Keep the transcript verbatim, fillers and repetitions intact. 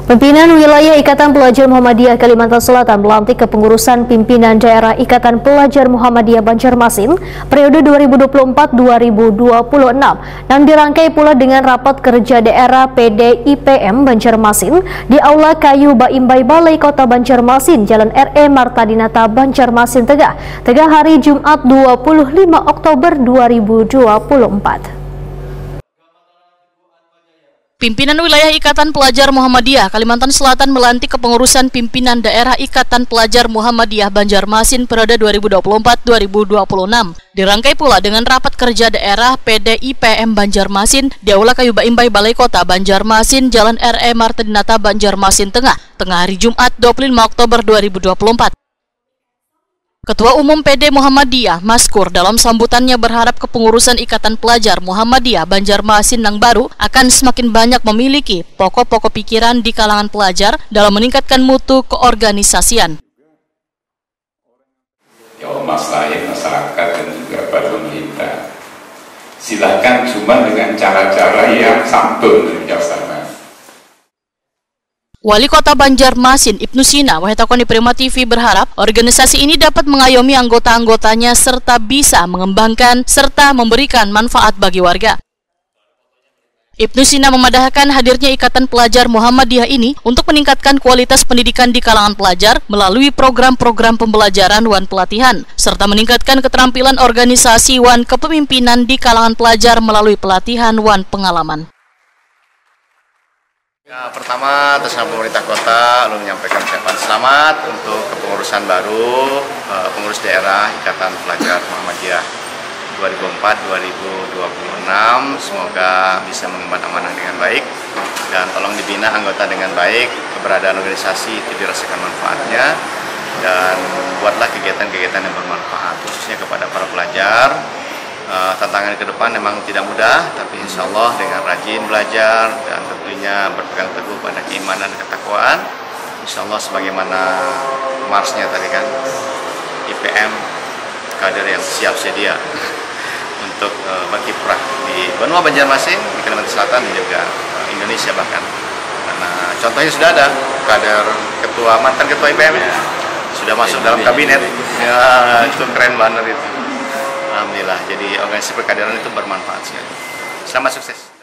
Pimpinan Wilayah Ikatan Pelajar Muhammadiyah Kalimantan Selatan melantik kepengurusan pimpinan daerah Ikatan Pelajar Muhammadiyah Banjarmasin periode dua ribu dua puluh empat dua ribu dua puluh enam, nang dirangkai pula dengan rapat kerja daerah P D I P M Banjarmasin di Aula Kayu Baimbai Balai Kota Banjarmasin, Jalan R E Marta Dinata, Banjarmasin Tengah, tengah hari Jumat dua puluh lima Oktober dua ribu dua puluh empat. Pimpinan Wilayah Ikatan Pelajar Muhammadiyah Kalimantan Selatan melantik kepengurusan pimpinan daerah Ikatan Pelajar Muhammadiyah Banjarmasin periode dua ribu dua puluh empat dua ribu dua puluh enam. Dirangkai pula dengan rapat kerja daerah P D I P M Banjarmasin di Aula Kayu Baimbai Balai Kota Banjarmasin, Jalan R E Marta Dinata, Banjarmasin Tengah, tengah hari Jumat dua puluh lima Oktober dua ribu dua puluh empat. Ketua Umum P D Muhammadiyah, Maskur, dalam sambutannya berharap kepengurusan Ikatan Pelajar Muhammadiyah Banjarmasin nang baru akan semakin banyak memiliki pokok-pokok pikiran di kalangan pelajar dalam meningkatkan mutu keorganisasian. Ya, maslahin masyarakat dan juga para pemerintah. Silakan, cuma dengan cara-cara yang santun dan bijaksana. Wali Kota Banjarmasin, Ibnu Sina, wahitakoni Prima T V, berharap organisasi ini dapat mengayomi anggota-anggotanya serta bisa mengembangkan serta memberikan manfaat bagi warga. Ibnu Sina memadahkan hadirnya Ikatan Pelajar Muhammadiyah ini untuk meningkatkan kualitas pendidikan di kalangan pelajar melalui program-program pembelajaran wan pelatihan, serta meningkatkan keterampilan organisasi wan kepemimpinan di kalangan pelajar melalui pelatihan wan pengalaman. Ya, pertama, atas nama pemerintah kota, ulun menyampaikan ucapan selamat untuk kepengurusan baru, eh, pengurus daerah Ikatan Pelajar Muhammadiyah dua ribu empat dua ribu dua puluh enam. Semoga bisa mengemban amanah dengan baik dan tolong dibina anggota dengan baik, keberadaan organisasi itu dirasakan manfaatnya, dan buatlah kegiatan-kegiatan yang bermanfaat, khususnya kepada para pelajar. Eh, tantangan ke depan memang tidak mudah, tapi insya Allah dengan rajin belajar dan tentunya berpegang teguh pada keimanan dan ketakwaan, insya Allah sebagaimana Marsnya tadi kan, I P M, kader yang siap sedia untuk, eh, berkiprah di benua Banjarmasin, di Kalimantan Selatan, dan juga, eh, Indonesia bahkan. Karena contohnya sudah ada kader ketua, mantan ketua I P M sudah masuk dalam kabinet. Ya, itu keren banget itu. Alhamdulillah, jadi organisasi perkaderan itu bermanfaat sekali. Selamat sukses.